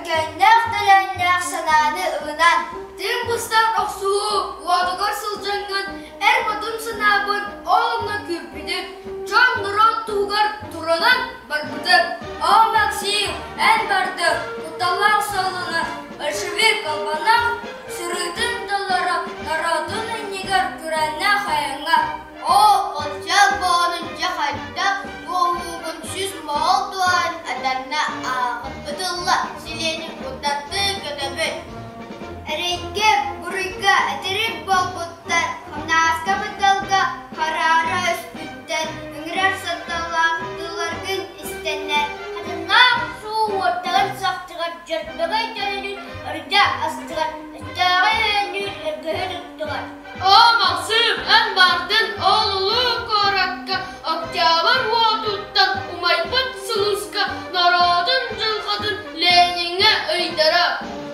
Өркөннөөх төлөннөөх санааны ылынан, Тыын быстар охсуһуу уотугар сылдьаҥҥын эр модун санаабын ол онно күүрпүтүм, дьон-норуот туһугар туранан барбытым. Оо, Максим, эн бардыҥ, кутталлаах суолунан большевик албаннаах сырыытын толоро норуотун иннигэр күрэннээх айаҥҥа. Оо, Колчак боҕонун дьэ хайдах туоһуугун сүүс моҕол туһаан атанна ааҕын ытылла силиэнин куттаттыы көтөбүн. Эрэйгэ, буруйга этирик буолбуттар, хамнаска быталга хараара өспүттэр, ыҥырар сатталаах тылларгын истэннэр. Хатыҥнаах суу уоттарын сахтыгар дьөрбөгөй төлөнүн өрдө астыгар, өстөөҕү өйөннүүр өргөһү туттугар. Оо, Максим, эн бардын ол улуу куоракка Октябрь уотуттан умайбыт сулуска норуотун дьылҕатын Лениҥҥэ ыйдара.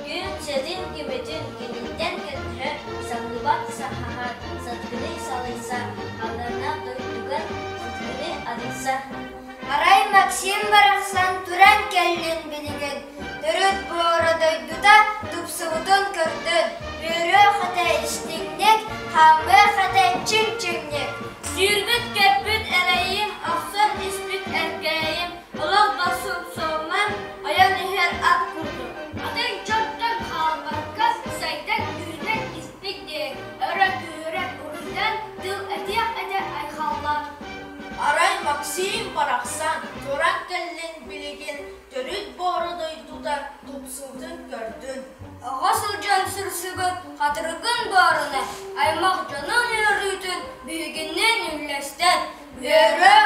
Күн сирин күмүтүн киниттэн көтүрэр, самныбат саһаҕар, сатгыны салайса, халлааннаах дойдугар сытгыны арыйса. Арай Максим барахсан туран кэллин билигин, төрүт буора дойдута тупсубутун көрдүн, үөрүөх этэ истиҥник, хаамыах этэ чиҥ-чиҥник. Сүүрбүт-көппүт эрэйим, охсон испит эркээйим, олох да сомсоммун, ойон иһэр ат курдук. Атын дьонтон хаалбакка сайдан үүнэн испит диэн өрө күүрэн уруйдан тыл этиэх этэ айхаллаах. Арай Максим барахсан туран кэллин билигин төрүт буора дойдута тупсуутун көрдүн. Оҕо сылдьан сырсыбыт хатырыгын баарына аймах дьонун үөрүүтүн биһигинниин үллэстэн үөрэ.